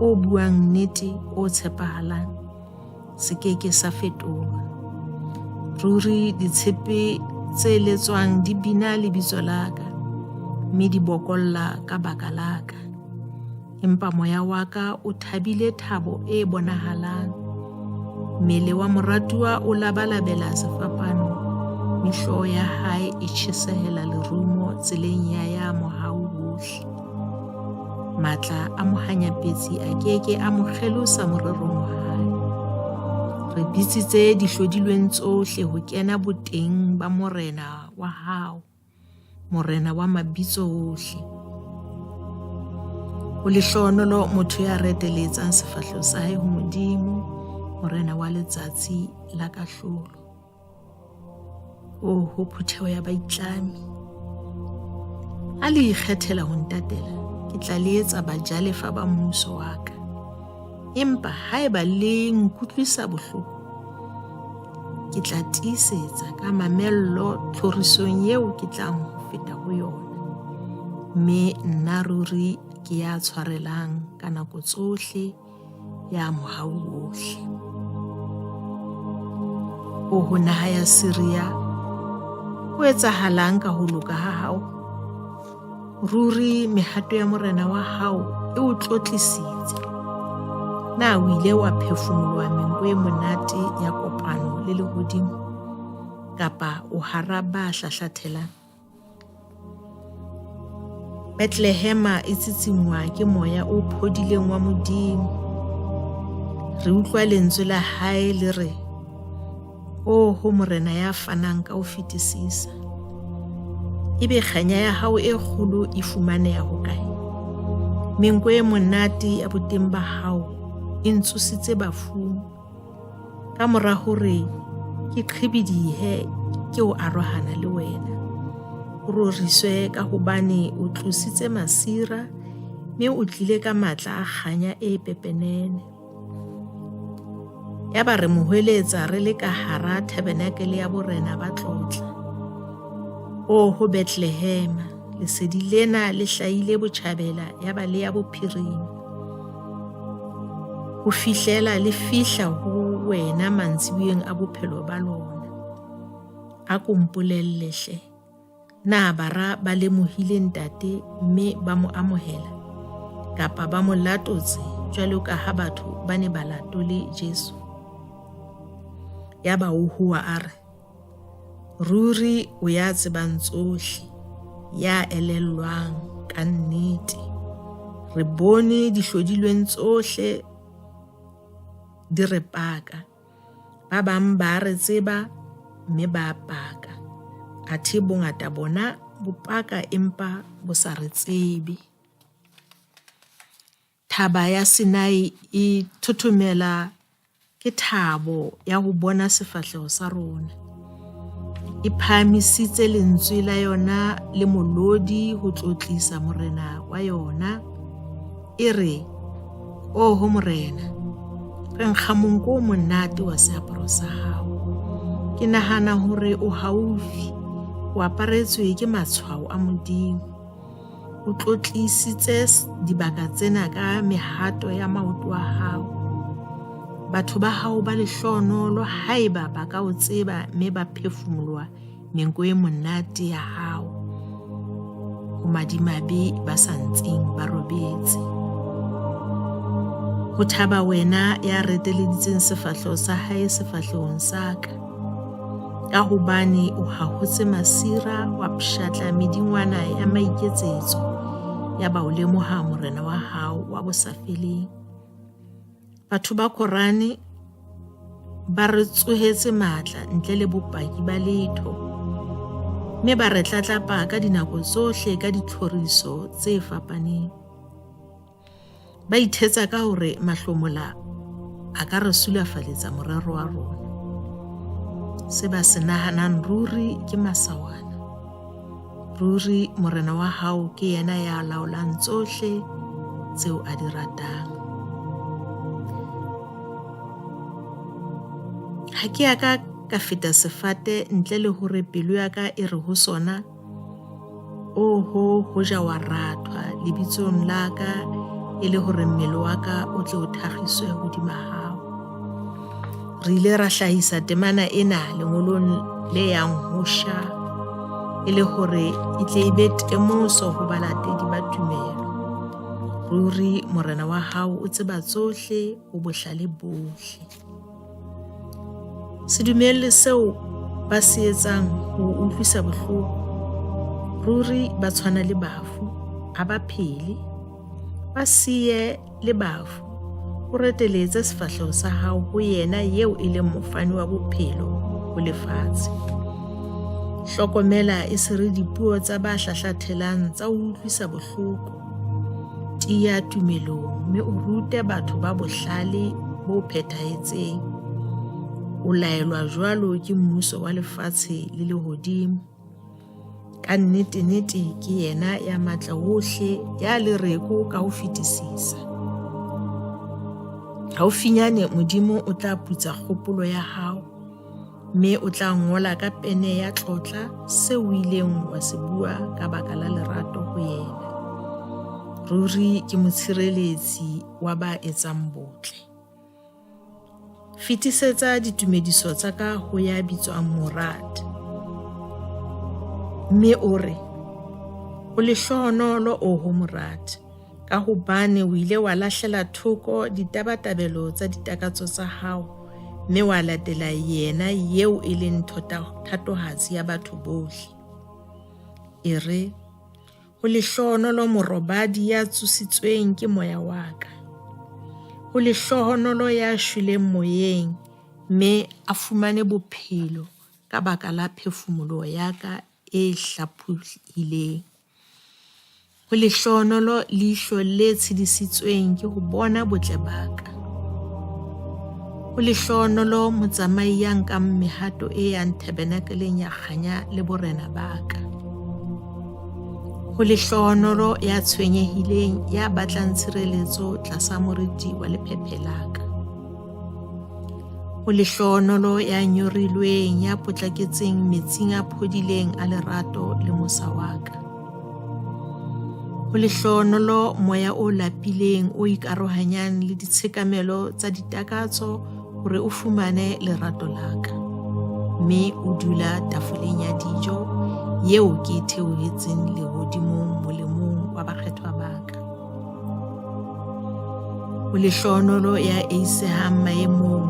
o buang nnete, o tshepahalang, se ke ke sa fetoha. Ruri ditshepe tse letswang di bina lebitso la ka, mme di bokolla ka baka la ka. Empa moya wa ka o thabile thabo e bonahalang. Mmele wa moratuwa o labalabela sefapano, mme hlooho ya hae e tjhesehela lerumo tseleng ya ya mohau wohle. Matla a mohanyapetsi a ke ke a mo kgelosa morerong wa hae. Re bitsitse dihlodilweng tsohle ho kena boteng ba Morena wa hao, Morena wa mabitso wohle. Ho lehlohonolo motho ya reteletsang sefahleho sa hae ho Modimo, Morena wa letsatsi la kahlolo. Oho phutheho ya baitlami, ha le ikgethela ho ntatela, ke tla le etsa bajalefa ba mmuso wa ka. Empa haeba le nkutlwisa bohloko, ke tla tiisetsa ka mamello tlhorisong eo ke tlang ho feta ho yona. Mme nna ruri ke ya tshwarelang ka nako tsohle ya mohau wohle. Oho naha ya Siria, ho etsahalang ka ho loka ha hao? Ruri mehato ya morena wa hao e o tlotlisitse. Na o ile wa phefumoloha menko e monate ya kopano le lehodimo, kapa o hara ba hlahlathelang? Bethlehema e tsitsingwa ke moya o phodileng wa Modimo. Re utlwa lentswe la hae le re, Oho Morena ya fanang ka ho fetisisa, ebe kganya ya hao e kgolo e fumaneha hokae? Menko e monate ya boteng ba hao e ntsositse bafung. Ka mora hore ke qhibidihe ke o arohana le wena. O roriswe ka hobane o tlositse masira mme o tlile ka matla a kganya e pepenene. Yaba re mo hweletsa re le ka hara tabernakele ya borena ba tlotla. Oho Bethlehema, lesedi lena le hlahile botjhabela yaba le ya bophirima. Ho fihlela le fihla ho wena mantsiboyeng a bophelo ba lona. A ko mpolelle hle, na bara ba lemohile ntate mme ba mo amohela, kapa ba mo latotse jwalo ka ha batho ba ne ba latole Jesu? Yaba o howa a re, Ruri o ya tsebang tsohle, ya elellwang ka nnete. Re bone dihlodilweng tsohle di re paka. Ba bang ba re tseba mme ba paka. Athe bongata bona bo paka empa bo sa re tsebe. Thaba ya Sinai e thothomela ke thabo ya ho bona sefahleho sa rona. E phahamisitse lentswe la yona le molodi ho tlotlisa morena wa yona. E re, Oho morena, re nkga monko o monate wa seaparo sa hao. Ke nahana hore o haufi, o aparetswe ke matshwao a Modimo. O tlotlisitse dibaka tsena ka mehato ya maoto a hao. Batho ba hao ba lehlohonolo haeba ba ka o tseba mme ba phefumoloha menko e monate ya hao. Ho madimabe ba sa ntseng ba robetse. Ho thaba wena ya reteleditseng sefahleho sa hae sefahlehong sa ka. Ka hobane o hahotse masira, wa pshatla medingwana ya maiketsetso, yaba o lemoha Morena wa hao wa bosafeleng. Batho ba Korane ba re tsohetse matla ntle le bopaki ba letho, mme ba re tlatlapa ka dinako tsohle ka ditlhoriso tse fapaneng. Ba ithetsa ka hore mahlomola a ka re sulafaletsa morero wa rona. Se ba se nahanang ruri ke masawana. Ruri Morena wa hao ke yena ya laolang tsohle tseo a di ratang. Ha ke a ka ka feta sefate ntle le hore pelo ya ka e re ho sona, Oho, hoja wa rathwa lebitsong la ka e le hore mmele wa ka o tle o thakgiswe hodima hao. Re ile ra hlahisa temana ena lengolong le yang ho Sha e le hore e tle e be temoso ho balatedi ba tumelo. Ruri Morena wa hao o tseba tsohle, o bohlale bohle. Se dumelle seo ba se etsang ho o utlwisa bohloko. Ruri ba tshwana le bafu, ha ba phele. Ba siye le bafu, o reteletse sefahleho sa hao ho yena eo e leng mofani wa bophelo ho lefatshe. Hlokomela e se re dipuo tsa ba hlahlathelang tsa o utlwisa bohloko. Tiya tumelong mme o rute batho ba bohlale bo phethahetseng. O laelwa jwalo ke mmuso wa lefatshe le lehodimo. Ka nnete-nete ke yena ya matla wohle, ya lereko ka ho fetisisa. Haufinyane Modimo o tla putsa kgopolo ya hao, mme o tla ngola ka pene ya tlotla seo o ileng wa se bua ka baka la lerato ho yena. Ruri ke motshireletsi wa ba etsang botle. Fetisetsa ditumediso tsa ka ho ya bitswang Murad. Mme o re, O lehlohonolo, oho Murad, ka hobane o ile wa lahlela thoko ditabatabelo tsa ditakatso tsa hao mme wa latela yena eo e leng thatohatsi ya batho bohle. E re, Ho lehlohonolo morobadi ya tsositsweng ke moya wa ka. Ho lehlohonolo ya shweleng moyeng mme a fumane bophelo ka baka la phefumoloho ya ka e hlaphohileng. Ho lehlohonolo leihlo le tshedisitsweng ke ho bona botle ba ka. Ho lehlohonolo motsamai ya nkang mehato e yang tabernakeleng ya kganya le borena ba ka. Ho lehlohonolo ya tshwenyehileng ya batlang tshireletso tlasa moriti wa lephephe la ka. Ho lehlohonolo ya nyorilweng ya potlaketseng metsing a phodileng a lerato le mosa wa ka. Ho lehlohonolo moya o lapileng o ikarohanyang le ditshekamelo tsa ditakatso hore o fumane lerato la ka, mme o dula tafoleng ya dijo eo ke e theohetseng lehodimong molemong wa bakgethwa ba ka. O lehlohonolo ya eisehang maemong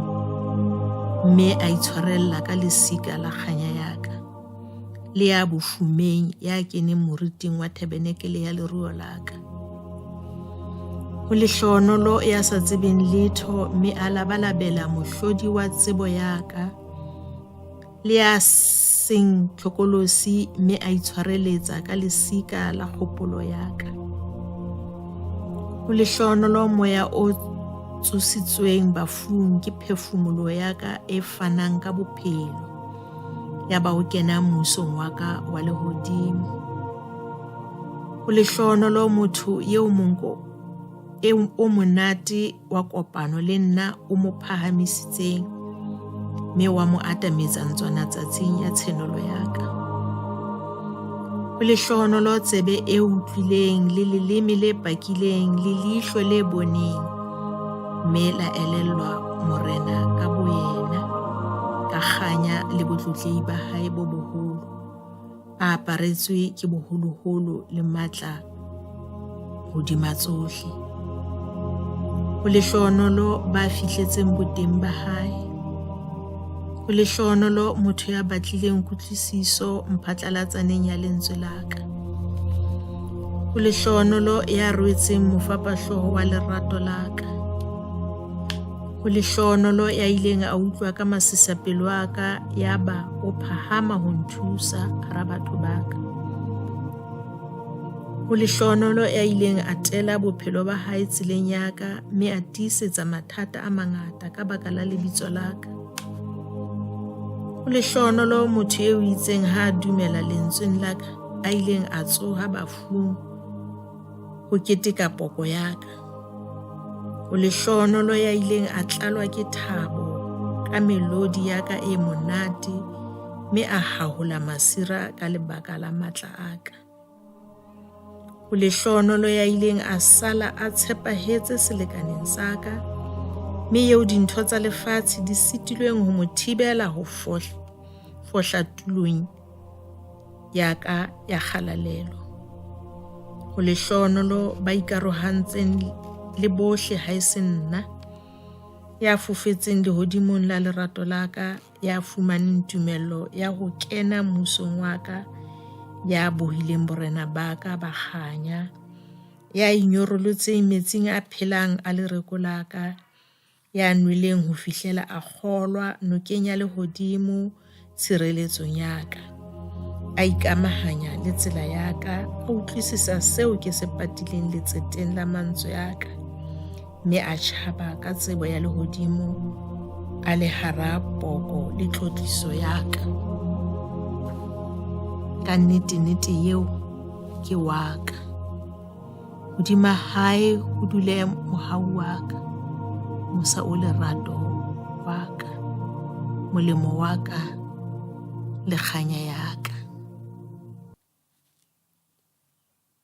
mme a itshwarella ka lesika la kganya ya ka, le ya bofumeng ya keneng moriting wa tabenekele ya leruo la ka. Ho lehlohonolo ya sa tsebeng letho mme a labalabela mohlodi wa tsebo ya ka, le ya seng tlhokolosi mme a itshwareletsa ka lesika la kgopolo ya ka. Ho lehlohonolo moya o tsositsweng bafung ke phefumoloho ya ka e fanang ka bophelo, ya ba o kena mmusong wa ka wa lehodimo. Ho lehlohonolo motho eo monko o monate wa kopano le nna o mo phahamisitseng mme wa mo atametsa ntswana tsatsing ya tshenolo ya ka. Ho lehlohonolo tsebe e utlwileng le leleme le pakileng le leihlo le boneng mme la elellwa Morena ka boyena ka kganya le botlotlehi ba hae bo boholo, a aparetswe ke boholoholo le matla hodima tsohle. Ho lehlohonolo ba fihletseng boteng ba hae. Ho lehlohonolo motho ya batlileng kutlwisiso mphatlalatsaneng ya lentswe la ka. Ho lehlohonolo ya rwetseng mofapahlooho wa lerato la ka. Ho lehlohonolo ya ileng a utlwa ka masisapelo a ka yaba o phahama ho nthusa hara batho ba ka. Ho lehlohonolo ya ileng a tela bophelo ba hae tseleng ya ka mme a tiisetsa mathata a mangata ka baka la lebitso la ka. Ho lehlohonolo motho eo itseng ha a dumela lentsweng la ka a ileng a tsoha bafung ho keteka poko ya ka. O lehlohonolo ya ileng a tlalwa ke thabo ka melodi ya ka e monate mme a hahola masira ka lebaka la matla a ka. Ho lehlohonolo ya ileng a sala a tshepahetse selekaneng sa ka, mme eo dintho tsa lefatshe di sitilweng ho mo thibela ho fohla tulong ya ka ya kgalalelo. Ho lehlohonolo ba ikarohantseng le bohle haese nna, ya fofetseng lehodimong la lerato la ka, ya fumaneng tumello ya ho kena mmusong wa ka, ya bohileng borena ba ka ba kganya, ya inyorolotseng metsing a phelang a lereko la ka, ya nweleng ho fihlela a kgolwa nokeng ya lehodimo tshireletsong ya ka, a ikamahanya le tsela ya ka, a utlwisisa seo ke se patileng letseteng la mantswe a ka, mme a tjhaba ka tsebo ya lehodimo a le hara poko le tlotliso ya ka. Ka nnete-nnete eo ke wa ka. Hodima hae ho dule mohau wa ka, mosa o lerato wa ka, molemo wa ka le kganya ya ka.